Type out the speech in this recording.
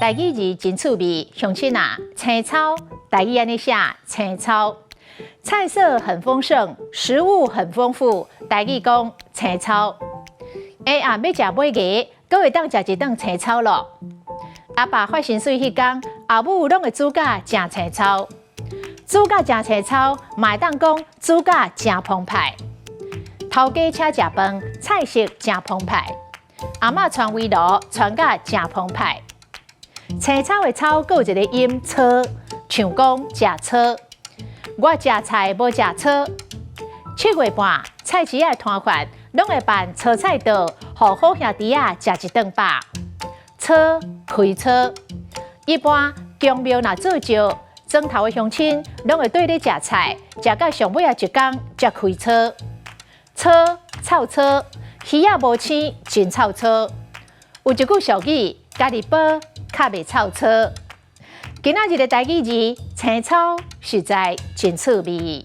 台語字真趣味，鄉親啊，青草，台語按呢寫，青草，菜色很豐盛，食物很豐富，台語講青草。下暗欲食尾牙，閣會當食一頓青草囉。阿爸發薪水彼工，阿母攏會煮甲誠青草，煮甲誠青草，嘛會當講煮甲誠澎湃。頭家請食飯，菜色誠澎湃。阿嬤傳圍爐，傳甲誠澎湃。青草的草，閣有一個音草，像講食草。我食菜無食草。7月半，菜市仔的攤販攏會辦炒菜桌，予好兄弟仔食一頓飽。操開操，一般宮廟若做醮，莊頭的鄉親攏會綴咧食菜，食到上尾仔一工才開操。操臭操，魚仔無腥，真臭操。有一句俗語，家己煲較袂臭操。今仔日的台語字，青草實在真趣味。